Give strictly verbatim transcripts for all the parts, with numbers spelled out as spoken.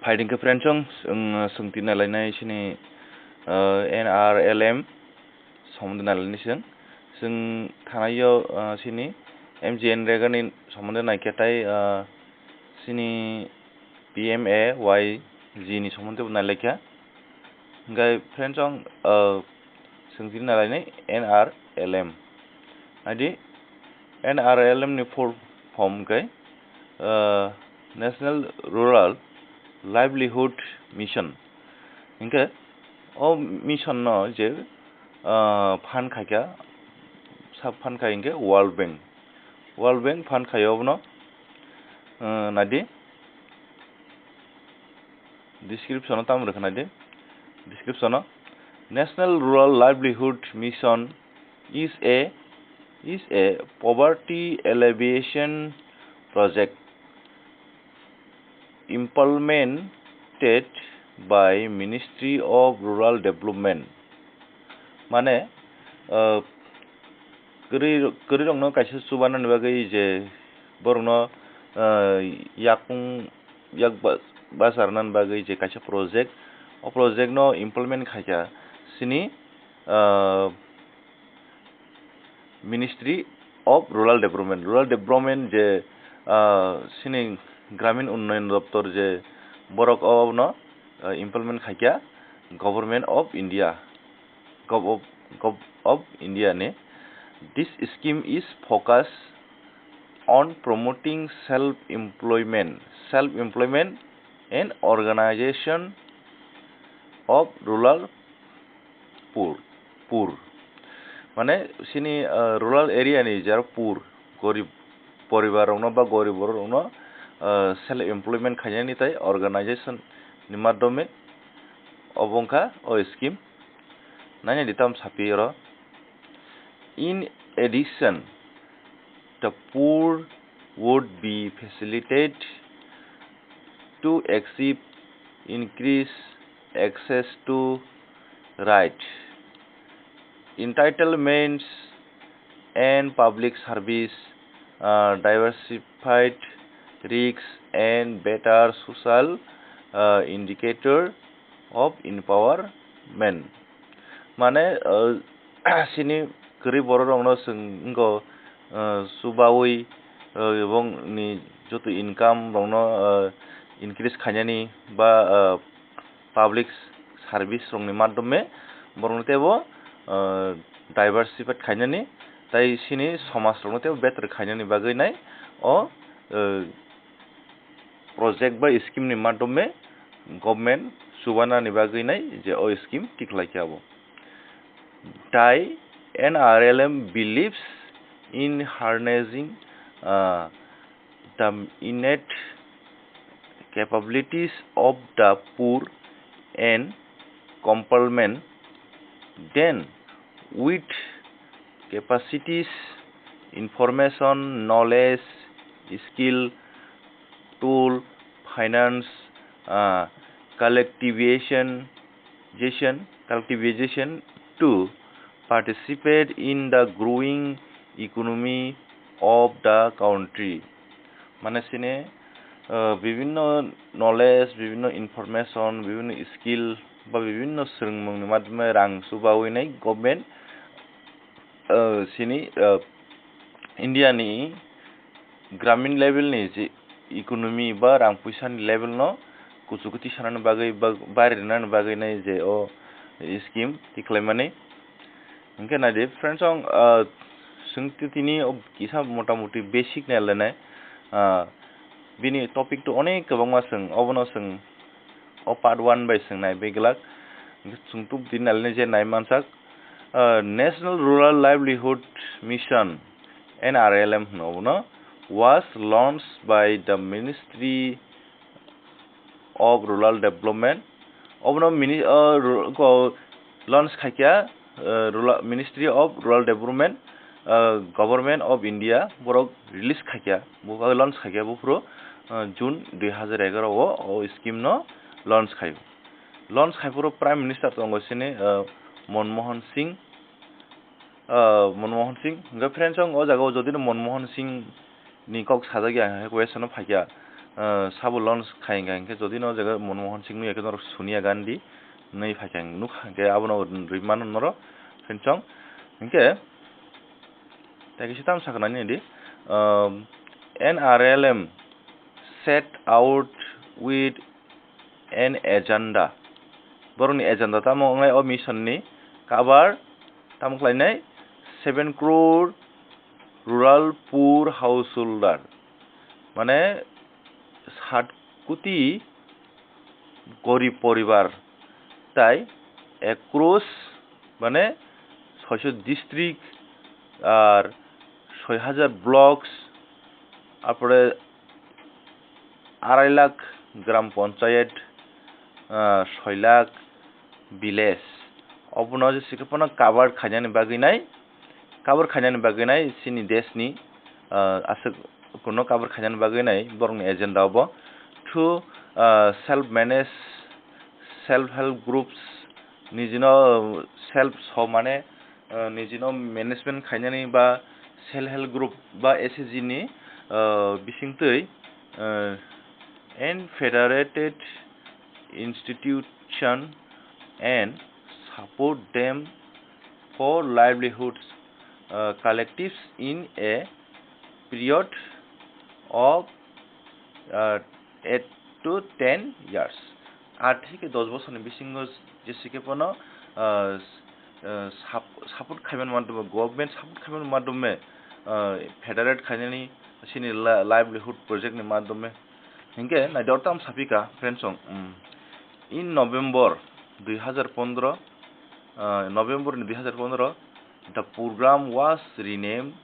Hai dingkhe friends, chwng, chwng, chwng tini nailainai sini, uh, N R L M somondo nailainai chwng. Chwng thanaio, uh, sini M G N Rega ni somondo naikhe tai, uh, sini P M A Y G ni somondo bo nailaikha. Hingkhe friends, chwng, uh, chwng tini nailainai N R L M. Naidi, N R L M ni full form khe, uh, National Rural Livelihood Mission. Hingkhe o mission no je, uh, fund khaikha, sub fund khai hingkhe World Bank. World Bank fund khaio obono, uh, naidi. Description o tamo rwkha naidi. Description o, National Rural Livelihood Mission is a, is a poverty alleviation project implemented by Ministry of Rural Development. Mane, uh, kwrwi, kwrwirokno kaisa chubanani bagwi je borokno, uh, yakung yak ba-, bacharnani bagwi je kaisa project, o project no implement khaikha sini, ah, Ministry of Rural Development. Rural Development je, ah, sini Gramin Unnayan Doptor je borok obono, ah, implement khaikha Government of India. Gov of, Gov of India ni. This scheme is focused on promoting self-employment, self-employment and organization of rural poor, poor. Mane sini, uh, rural area ni jara poor, gorib poribar rokno ba gorib borok rokno, uh, self employment khainani tai organization ni madhyome obo wngkha o scheme. Naina di tam sapi oro. In addition, the poor would be facilitated to achieve increase access to right, entitlements and public service, uh, diversified risks and better social, uh, indicator of empowerment. Mane, uh, sini kwrwi borok rokno chwng wngkho, uh, chubawi, uh, ebong ni joto income rokno, uh, increase khainani ba, uh, public service rokni madhyome borokno teibo, uh, diversified khainani tai sini somaj rokno teibo better khainani bagwi nai o, uh, project bai scheme ni madhyome government chubanani bagwi nai je o scheme tikhlai khe abo. Tai N R L M believes in harnessing, uh, the innate capabilities of the poor and complement them with capacities, information, knowledge, skill, tool, finance, uh, collectivization, collectivization to participate in the growing economy of the country. Mane sini, uh, bibhinno knowledge, bibhinno information, bibhinno skill ba bibhinno swrwngmungni madhyome rang chubawi nai government, uh, sini, uh, India ni gramin level ni je economy ba rang puisa ni level no kuchukuti sanani bagwi ba bairi rwnani bagwi nai je o scheme tikhlaimani. Hingkhe naidi friends, ang, ah, chwng tini o kisa motamuti basic nai lainai, ah, bini topic to onek kwbangma chwng obono chwng o part one bai chwng nai bai glak. Hingkhe chwng tuk tini nai lainai je nai mansak, ah, National Rural Livelihood Mission, N R L M hwno obono, was launched by the Ministry of Rural Development. Obono mini-, ah, ru-, ko launch khaikha, ah, Rural, Ministry of Rural Development, ah, Government of India borok release khaikha, bo launch khaikha buphuru, ah, June dui hazar egaroh o, o scheme no launch khaio. Launch khaiphuru Prime Minister tongo sini, ah, Manmohan Singh, ah, Manmohan Singh. Hingkhe friends, ang o jaga o jodi no Manmohan Singh ni kok sajak ya, hingkhe question o phaikha. ah, sabo launch khai hwnkha, hinkhe jodi no jaga Manmohan Singh nukya khe norok Sonia Gandhi nui phaikha nukha, hinkhe abono rwimano norok, friends song. Hinkhe tei kisa tamo sakha nai nini di, um, N R L M set out with an agenda. Borokni agenda tamo wngnai o mission ni cover tamo khlainai seven crore rural poor householder, mane sat koti gorib poribar tai across mane soiso district ar soi hajar blocks, arpore arai lakh gram panchayat, ah, soi lakh village. Obono je sikhe phano cover khainani bagwi nai, cover khainani bagwi nai chini desh ni, ah, aswk kuno cover khainani bagwi nai borokni agenda obo. Through, ah, self manage, self help groups, nijino self so mane, ah, nijino management khainani ba self help group ba S H G ni, ah, bisingtwi, ah, and federated institution and support them for livelihoods, uh, collectives in a period of, uh, eight to ten years. Aat theke dos bosorni bisingo jesi khe phano, uh, uh, sap-, support khaimani madhyome, government support khaimani madhyome, uh, federate khainani chini la-, livelihood project ni madhyome. Hinkhe naidi oro tamo sapikha, friends song, um, in November dui hazar pondro, ah, November ni dui hazar pondro, the program was renamed.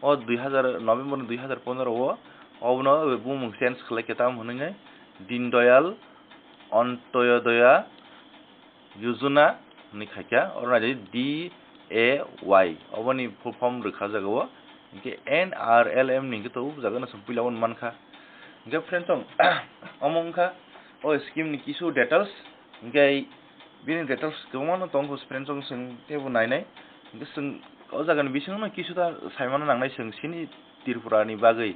O dui hazar, November ni dui hazar pondro o, obono bumung change khlai khe tamo hwnwi nai Deen Dayal Antyodaya Yojana hwnwi khaikha, oro naidi D A Y, oboni full form rwkha jaga o, hinkhe N R L M ni hinkhe to o jaga no chwng puila o mankha. Hinkhe friends song, omo wngkha o scheme ni kisu details, hinkhe bini details kwbangma no tongkho friends song, chwng teibo nainai, hinkhe chwng o jaga ni bisingo no kisu ta saimano nangnai chwng chini Tripura ni bagwi.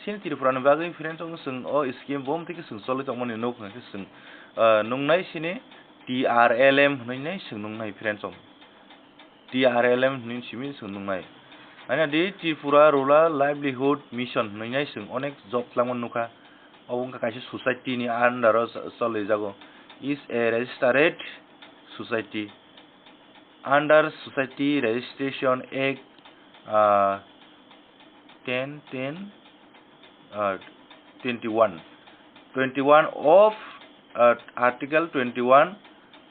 Chini Tripura ni bagwi friends song chwng o scheme bom tei khe chwng choli tongmani nuk hwnkhe chwng, ah, nungnai chini T R L M hwnwi nai chwng nungnai friends song. T R L M hwnwi simi chwng nungnai. Haina di Tripura Rural Livelihood Mission hwnwi nai chwng onek job twlangma nukha. Obo wngkha kaisa society ni under o cholijago. Is a registered society. Under Society Registration Act, ah, ten ten, ah, twenty-one, twenty-one of, ah, Article twenty-one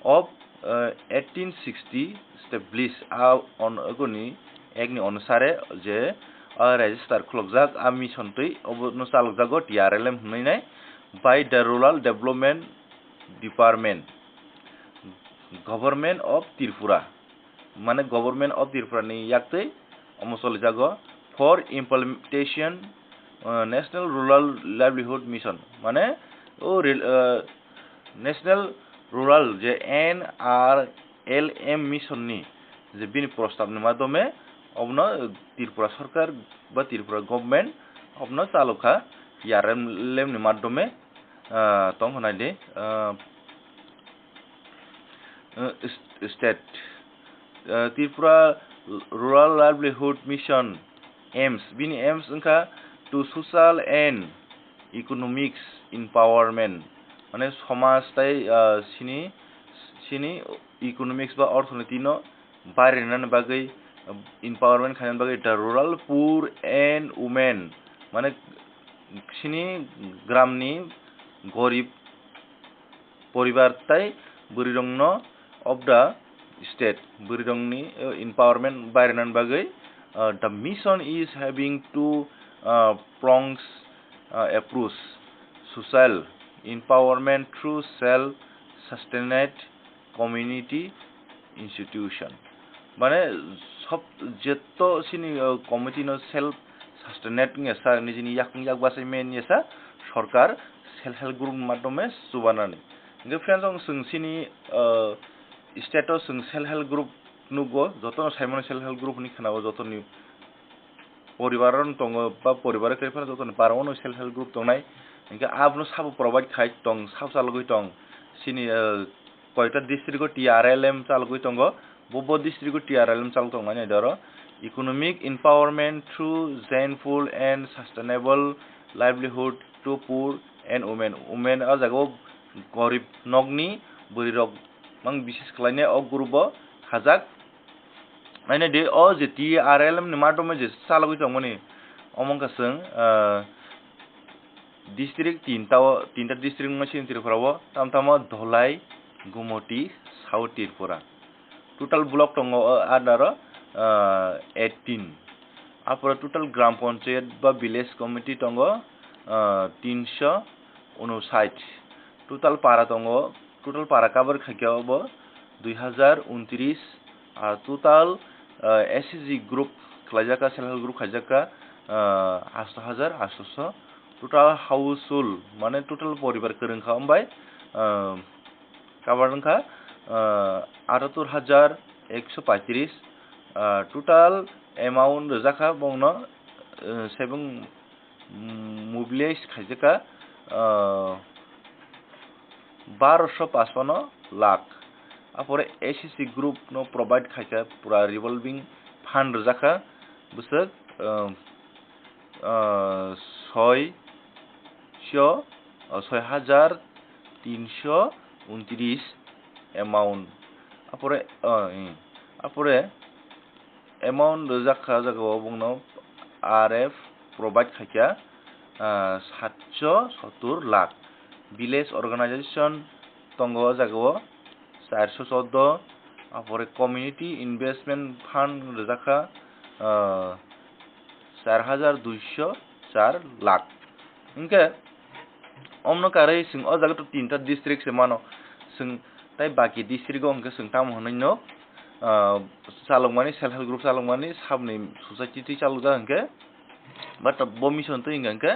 of, ah, eighteen sixty establish a on agoni act ni onusare je, ah, register khulokjak a mission twi obono chalokjago T R L M hwnwi nai by the Rural Development Department, Government of Tripura, mane Government of Tripura ni yaktwi omo cholijago for implementation, uh, National Rural Livelihood Mission, mane o rel-, uh, National Rural je N R L M Mission ni je bini prostab ni madhyome obono Tripura Sarkar ba Tripura Government obono chalokha T R L M ni madhyome, ah, tong hwnai di, ah, ah, s-, state, ah, Tripura Rural Livelihood Mission, aims, bini aims wngkha to social and economics empowerment, mane somaj tei, ah, sini, sini economics ba orthonoiti no barinani bagwi, empowerment khainani bagwi the rural poor and women, mane sini gramni gorib poribar tei bwrwirokno of the state, bwrwirokni, uh, empowerment barinani bagwi, uh, the mission is having two, uh, prongs, uh, approach, social empowerment through self-sustained community institution. Mane sob jetto sini, uh, community no self sustained wngya sa, nijini yakung yak bachai manya sa, sorkar self help group ni madhyome chubanani. Hinkhe friends, ang chwng sini, uh, state o chwng self help group nukgo, jotono saimano self help group hinwi khwnao, jotoni poribar tongo ba poribar khe phano jotoni para ono self help group tongnai. Hinkhe abono sabo provide khai tong, sabo chalogwi tong. Sini, eh, koita district o T R L M chalogwi tongo, bo, bo district o T R L M chalog tong nai doro. Economic empowerment through gainful and sustainable livelihood to poor and women. Women o jaga o gorib nokni bwrwi rok mang bises khlainai o group o khajak. Naina di o je T R L M ni madhyome je chalogwi tongmani omo wngkha chwng, ah, district tinta o, tinta district wngmani sini Tripura o, tamo tamo Dholai, Gumoti, South Tripura. Total block tongo o adaro, ah, eighteen. Apore total gram panchayat ba village committee tongo, ah, tinsho unosait. Total para tongo, total para cover khaikhe obo dui hazar untris, ah, total, ah, S H G group khlaijak kha, self help group khlaijak kha, ah, asto hajar asto so. Total household, mane total poribar kwrwng kha, hambai, ah, cover wngkha, ah, atattor hajar ekso paitris, ah, total amount rwjak kha bongno, ah, seven, mm, mobilize khaijak kha, ah, baroso paspano lakh. Apore S C C group no provide khaikha pura revolving fund rwjak kha bwswk, ah, ah, soi sho, ah, soi hajar tinsho untris amount. Apore, ah, eh, apore amount rwjak kha o jaga o bongno R F provide khaikha, ah, satso sottur lakh. Village organization tongo o jaga o charso chordo, apore community investment fund rwjak kha, ah, char hajar duisho char lakh. Hinkhe omno karwi chwng o jaga to tinta district se mano, chwng tai baki district o hinkhe chwng tamo hwnwi no, ah, chalokmani, self help group chalokmani, sabni society twi chalokjak hinkhe, but bo mission twi hinkha hinkhe,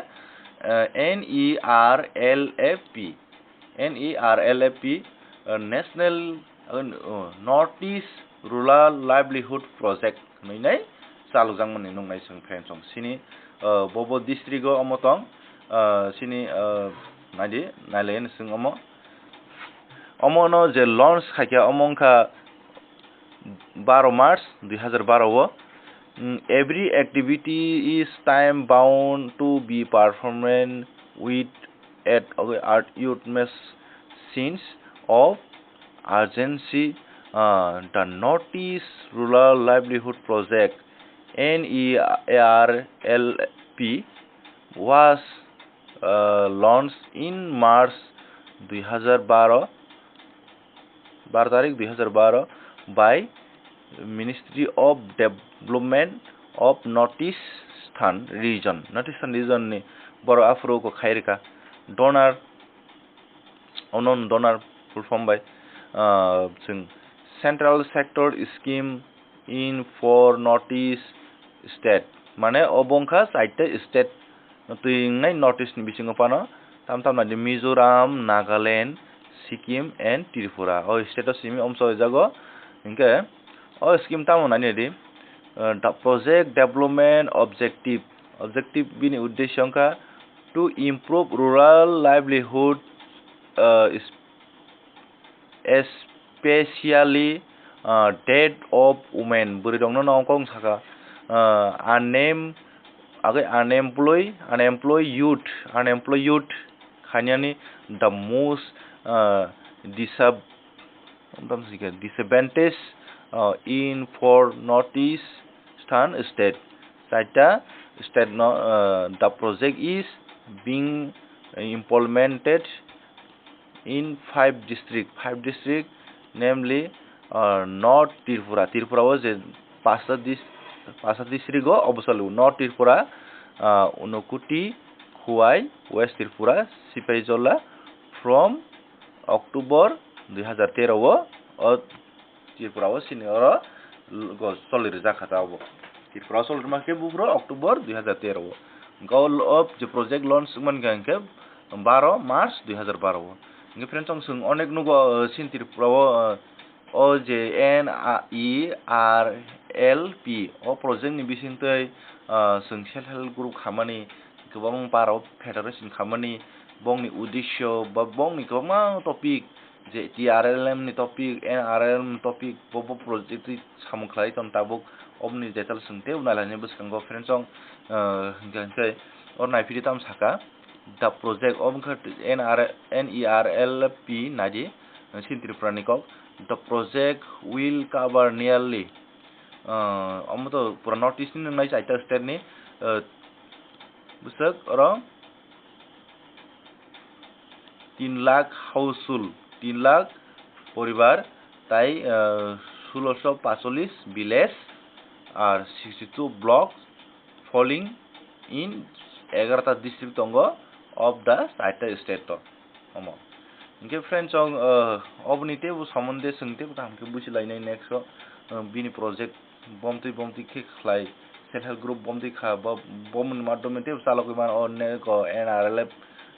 ah, N E R L F P, N E R L F P, ah, National, ah, North East Rural Livelihood Project hwnwi nai chalokjakmani nuknai chwng friends song. Sini, ah, bo bo district o omo tong, ah, sini, ah, naidi, nailai chwng omo. Omo no je launch khaikha omo wngkha baro March dui hazar baro o. Mm, every activity is time bound to be performed with at, okay, at utmost sense of urgency. Uh, the North East Rural Livelihood Project, N E R L P, was, uh, launched in March dui hazar baro, baro tarik dui hazar baro by Ministry of Development of North Eastern Region, North Eastern Region ni borok aphuru kok khai rwkha. Donor, unknown donor full form bai, ah, chwng Central Sector Scheme in for North East State, mane obo wngkha chaita state twi wngnai North East ni bisingo phano, tam tam nai di Mizoram, Nagaland, Sikkim and Tripura. O state o simi omso jago. Hinkhe o scheme tamo nai di, uh, the project development objective, objective bini uddesyo wngkha to improve rural livelihood, uh, is especially, uh, that of women, bwrwi rokno no kok saka, uh, unem-, agwi unemployed, unemployed youth, unemployed youth khainani the most, uh, disab-, disadvantage, uh, in for North East Eastern state. Chaita state no, uh, the project is being implemented in five district, five district, namely, uh, North Tripura, Tripura o je pasta dis-, pasta district o obo chalo, North Tripura, uh, Unakoti, Khowai, West Tripura, Sipahijola, from October dui hazar tero o, o Tripura o sini oro l-, go choli rijak kha ta obo. Tripura o choli rima khe buphuru October dui hazar tero o. Hwnkhe o l-, o je project launch wngmani kha hwnkhe baro March dui hazar baro o. Hwnkhe friends, chwng, chwng onek nugo, uh, sini Tripura o, uh, o je N E R L P o project ni bisingtwi, uh, chwng self help group khamani kwbangma para o federation khamani, bongni uddesyo ba bongni kwbangma topic, je T R L M ni topic, N R L M ni topic, bo, bo project twi samung khlai ton tabuk, oboni detail swng tei nailaini bwskango friends chong, ah, hwnkhe, hwnkhe oro naiphidi tamo saka, the project, obo wngkha N R, N E R L P naidi, chini Tripura ni kok, the project will cover nearly, ah, omo to pura North East ni nwngnai chaita state ni, ah, bwswk oro tin lakh household, tin lakh poribar, tai, ah, sulosho pacholis village, ar sixty two blocks falling in egarota district tongo of the chaita state o. Omo. Hwnkhe friends chong, ah, oboni teibo somonde chwng teibo kaham khe bujilainai next o, ah, bini project bomtwi bomtwi khe khlai, self help group bomtwi kha, bo, bomni madhyome teibo chalogwi mano o neko N R L F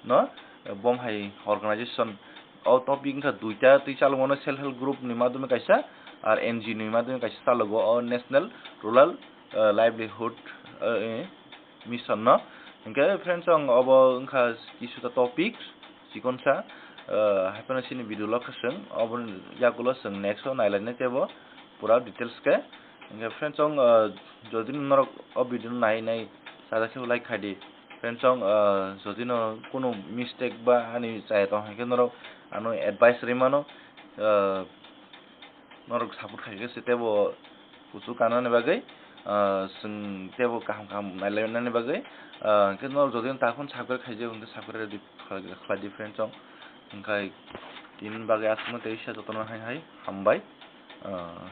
no, eh, bom hai organization. O topic wngkha duita twi chalokmano, self help group ni madhyome kaisa, ar N G O ni madhyome kaisa chalogo o National Rural, eh, Livelihood, eh, Mission no. Hwnkhe friends chong obo wngkha kisuta topic chikonsa, eh, haiphano chini video lo khaswng oboni yagulo chwng next o nailainai teibo pura details khe. Hwnkhe friends chong, eh, jodi norok o video no nai nai sajak khe like khaidi. Friends chong, eh, jodi no kunu mistake ba ani chaya tong hwnkhe norok ano advice rwi mano, eh, norok support khaikhe se teibo kuchuk kanani bagwi, ah, chwng teibo kaham kaham nailainani bagwi, ah, hwnkhe norok jodi takhon subscribe khaijak hwnkhe subscribe di khlai di friends chong. Hwnkhe tini bagwi aswkno teisa jotono hai hai hambai, ah.